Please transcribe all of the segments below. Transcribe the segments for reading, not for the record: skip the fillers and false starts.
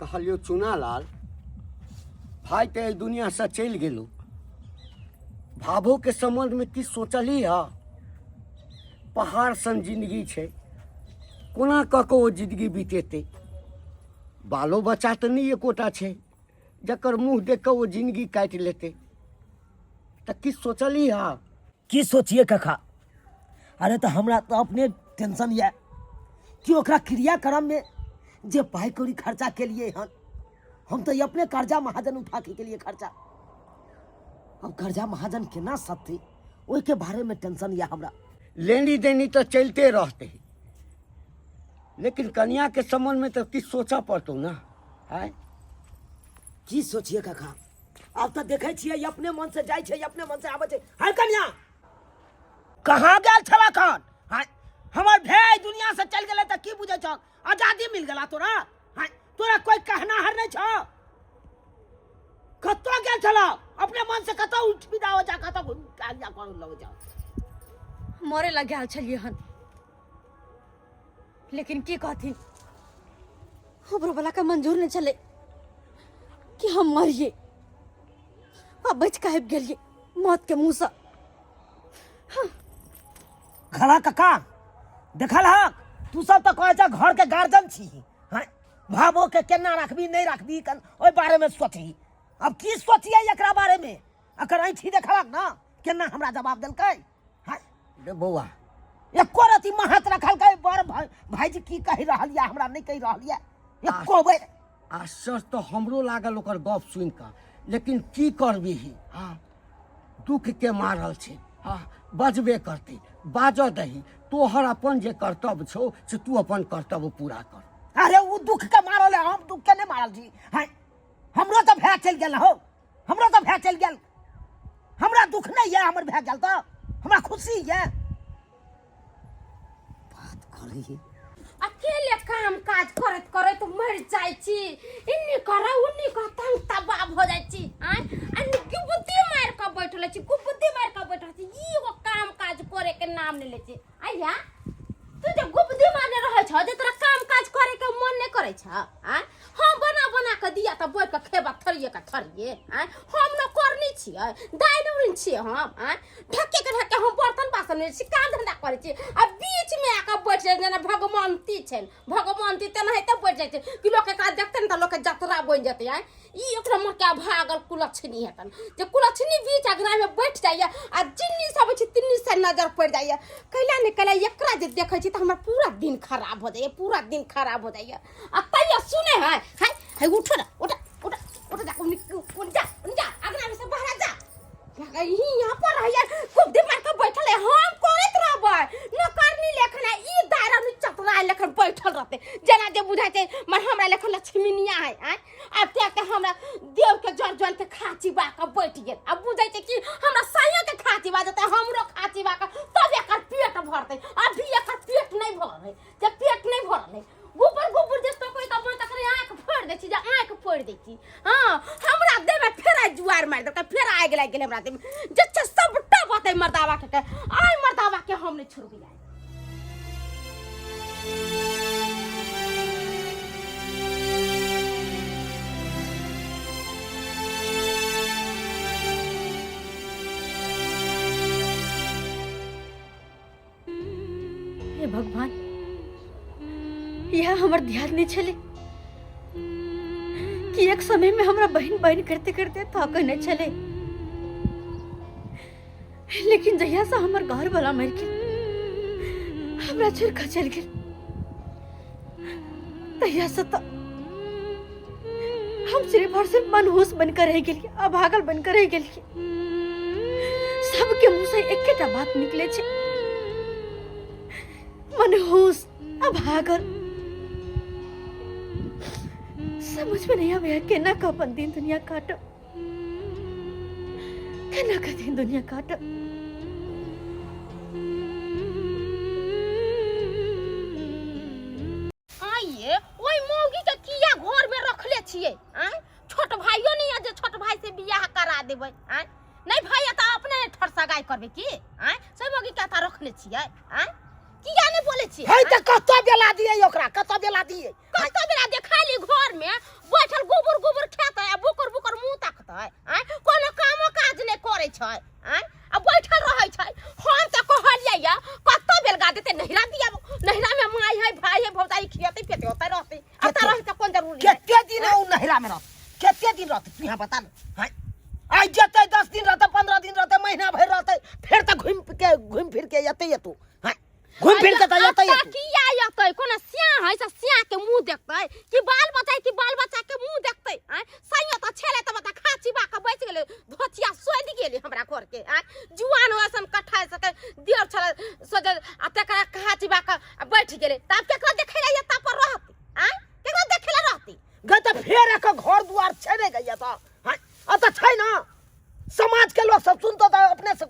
कहलियो चुनालाल भाई तऽ एहि दुनियासँ चलि गेलो भाभोके सम्बन्धमे की सोचलही हँ पहाड़ सन जिन्दगी छै कोना कऽ कऽ ओ जिन्दगी बितेतै बालो बच्चा तऽ नहि एकोटा छै जकर मुँह देख कऽ ओ जिन्दगी काटि लेतै तऽ की सोचलही हँ की सोचिए कखा अरे तऽ हमरा तऽ अपने टेंशन यऽ कि ओकरा क्रियाक्रममे जे पाइ कौड़ी खर्चा केलिए हन हम तऽ अपने कर्जा महाजन उठा के केलिए खर्चा अब कर्जा महाजन केना सतै ओहिके बारेमे टेंशन यऽ हमरा लेनी देनी तऽ चलिते रहतै लेकिन कनियाके सम्बन्धमे तऽ किछु सोचऽ पड़तौ ने आँय की सोचिए काका आब तऽ देखै छियै अपने मन से जाइ छै अपने मन से आबै छै हाय कनिया कहाँ गेल छला कन हाय हमर भाय दुनिया से चल गेलै तऽ की बुझै छौ आजादी मिल गेला तोरा हाय तोरा कोई कहनाहर नहि छौ कतऽ गेल छला अपने मन से कतऽ उठ विदा हो जा कतऽ घुम के आबि जा कर लग जा मरे लग गेल छलियै हन लेकिन की कहथिन हमरो वाला के मंजूर नहीं छलै कि हम मरिए आ बच के आबि गेलियै मौत के मुंह से खड़ा कका देखल हक तू सब तऽ कहै छ घर के गार्जियन छी हैं भावो के केना रखबी नहीं रखबी कन ओहि बारे में सोचही अब की सोचिए एकरा बारे में अकर ऐठी देखलक ना केना हमरा जवाब देलकै हैं रे बौआ एको रति महत रखलकै बड़ भाईजी की कहि रहल यऽ हमरा नहि कहि रहल यऽ एको बेर आश्चर्य तऽ हमरो लागल ओकर गप सुनि कऽ लेकिन की करबिही हँ दुःखके मारल छै हँ बजबे करतै बाजऽ दही तोहर अपन जे कर्तव्य छौ से तू अपन कर्तव्य पूरा कर अरे ओ दुख के मारल है हम दुख के नहीं मारल छी हैं हमरो तऽ भए चलि गेल हो हमरो तऽ भए चलि गेल हमरा दुख नहीं है हमर भए गेल तऽ हमरा खुशी है बात करी अकेले काम काज करैत करैत मरि जाइ छी इन्नी कर उन्नी कर तंग तबाह भऽ जाइ छी आँय आ गुबुद्दी मारि कऽ बैठल छी गुबुद्दी मारि कऽ बैठल छी ई एगो काम काज करे के नाम नहि लै छी आइया तू जे गुबुद्दी मारने रहै छ जे तोरा काम काज करे के मन नहि करै छ आँय हम बना बना कऽ दिया तऽ बैठ कऽ खेबा थरिये के थरिये आँय हम न करनी छियै दाइ नौरिन छियै हम आँय ढक्के के ढक्के हम बर्तन बासन नहि छी काम धंधा करै छी आ बीच में आके बैठ जाइ जेना भगवंती छै भगवंती तेनाहिते बैठ जाइ छै कि लोक एकरा देखतै ने तऽ लोकके जतरा बनि जेतै आँय ई ओकरा माँ के भागल कुलक्षणी हेतन जे कुलक्षणी बीच अगना में बैठ जाइए आ जिन्नी सब छै तिन्नी से नजर पड़ि जाइए कैला ने कैला एकरा जे देखै छी तऽ हमरा पूरा दिन खराब हो जाइए पूरा दिन खराब हो जाइए आ तैयो सुने है है है उठो ना उठ उठ उठ जा उठ जा उठ जा अगना में से बाहर जा यही यहाँ पर रहिए खूब दिमाग के बैठल है हम करैत रहबै न करनी लेखन है ई दायरा में चतरा लेखन बैठल रहते जेना जे बुझाइ छै मर हमरा लेखन लक्ष्मीनिया है आँय आब त्याग के हमरा देव के जर जर के खाची बा के बैठ गेल अब बुझाइ छै कि हमरा सैया के खाची बा जेतै हमरो खाची बा के तब एकर पेट भरतै अभी एकर पेट नहीं भरलै जे पेट नहीं भरलै गोबर गोबर जे तकै तब तकरे आँख फोड़ि दै छी जे आँख फोड़ि दै छी हँ हमरा देहमे फेर आइ जुआर मारि देलकै फेर आगि लागि गेलै हमरा देहमे जे छै सबटा बात एहि मर्दावा के आइ मर्दावा के हम नहि छोड़बै आइ हे भगवान यह हमर ध्यान नहीं छले कि एक समय में हमरा बहन बहन करते करते थक नहीं छले लेकिन जहिया से हमर घर वाला मर गेल हमरा छोड़ कऽ चलि गेल तहिया से तो हम सिर्फ और सिर्फ मनहूस बनकर रह गेलियै अभागल बनकर रह गेलियै सबके मुंह से एकेटा बात निकले छै मनहूस अभागल समझ में नहीं आवे केना का अपन दिन दुनिया काटब केना का दिन दुनिया काटब आइए ओहि मौगी के किया घर में रखले छियै आँय छोट भाइयो नहीं है जे छोट भाई से बियाह करा देबै आँय नहीं भाई तऽ अपने ठर सगाई करबै की आँय से मौगी के एतऽ रखले छियै आँय किया नहीं बोले छियै है तऽ कतऽ बेला दियै ओकरा कतऽ बेला दियै कतऽ बेला दे खाली घर में जरूरी है। कते दिन ओ नहिरा में रहत, कते दिन रहत तू यहाँ बता ना। हैं, आइ जेतै 10 दिन रहतै, 15 दिन रहतै, महीना भरि रहतै, फेर तऽ घुमि के घुमि फिर के एतै एतौ। हैं, घुमि फिर के तऽ एतै अत्ता एतौ। किया एतै? कोनो सियाह है से सियाह के मुंह देखतै कि बाल बच्चा, कि बाल बच्चा के मुंह देखतै? आँय, सैया तऽ छेलै तऽ बता खा चिबा के बचि गेलै, धोतिया सोधि गेलै हमरा घर के। आँय, जुआन असन कट्ठा सके दियर छलै सोझे आ तकरा खा चिबा के आ बैठ गेलै, तब केकरा देखै लए एता पर रहतै? आँय, केकरा देखै लए रहतै? गै तऽ फेर एकर घर दुआर छै ने गै एतऽ? हँ, एतऽ छै ने, समाज के लोग सब सुनतो तऽ अपने से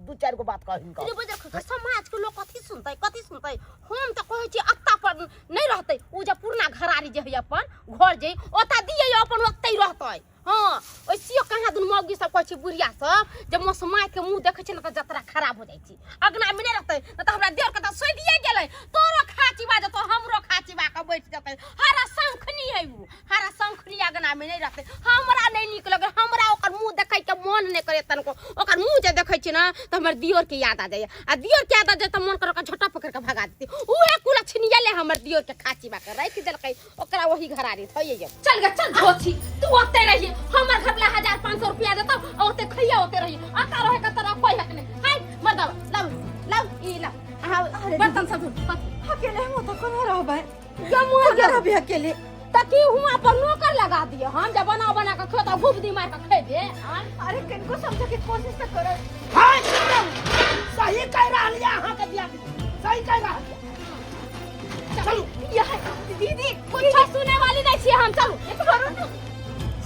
दू चारि गो बात कहिन रे बजर खा, समाज के लोग कथी सुनतै, कथी सुनतै? हम तऽ कहै छी अत्ता पर नहि रहतै, ओ जे पुरना घरारी जे है अपन घर जे ओतऽ दियै अपन ओतै रहतै। हाँ, ओइसियो कहाँ दुनू मौगी सब कहै छै बुढ़िया सब जे मौसमाय के मुंह देखै छै ने तऽ जतरा खराब हो जाइ छै। अगना में नहि रहतै ने तऽ हमरा देर के तऽ सैदिये गेलै, तोरो खा चिबा जेतौ, हमरो खा चिबा के बैठ जेतै। हरा शंखनी है उ, हरा शंखनी अगना में नहि रहतै। हमरा नहि नीक लगै, हमरा ओकर मुंह देखै के मन नहि करे तनको। ओकर मुंह जे देखै छी ना तऽ हमर दियोर के याद आ जाइए, आ दियोर के याद आ जाए तऽ मन कर ओकरा झोटा पकड़ के भगा देती। उहे कुल छिनियले हमर दियोर के खा चिबा के राखि देलकै, ओकरा वही घरारी थइए। चल गे चल धोछी, तू ओते रहिए, हमर घर ला 1500 रुपया देतौ, ओते खइया ओते रहिए, अता रहे के तोरा कोई हक नहीं। हाय मर्दवा, लाउ लाउ ई लाउ, अहाँ अरे बर्तन सब धो। अकेले हम तो कोना रहबै? गमुआ कोना रहबै अकेले? त की हुआ पर नौकर लगा दिए, हम जब बना बना के खेता गुब दी मार के खेबे। अरे किनको समझे के कोशिश त करो। हाय, सही कह रहल ये अहाँ के दियादनी, सही कह रहल ये। चलू यह दीदी कुछ सुने वाली नहीं छी हम, चलू करो ना।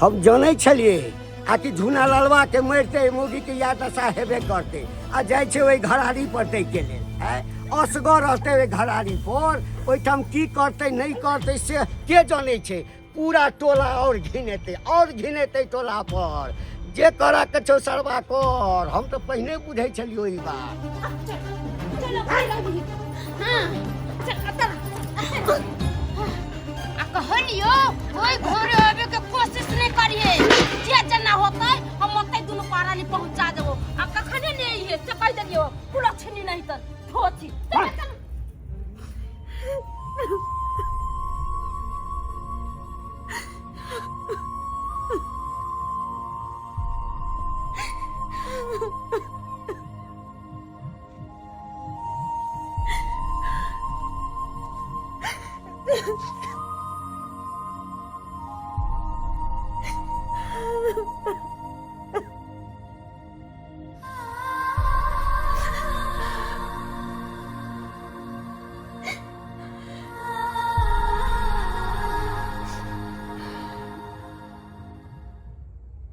हम जनै छलियै आ कि झूना ललवा के मरिते मौगी के याद दशा हेबे करतै, आ जाइ छै ओहि घरारी पर ताहिके लेल। आँय, असगर रहतै ओहि घरारी पर, ओहिठाम की करतै नहि करतै से के जनै छै? पूरा टोला आओर घिनेतै, आओर घिनेतै टोला पर। जे करऽ के छौ सरबा कर, हम तऽ पहिने बुझै छलियौ ई बात। चलो हाँ चल अतर आ कहलियो ओइ घरे आबे के कोशिश नहीं करिए, जे जना होतै हम ओतै दुनू पारानी पहुंचा देबो। आ कखने ने अइहे से कहि देलियो, कुलक्षणी नहीं त धोती।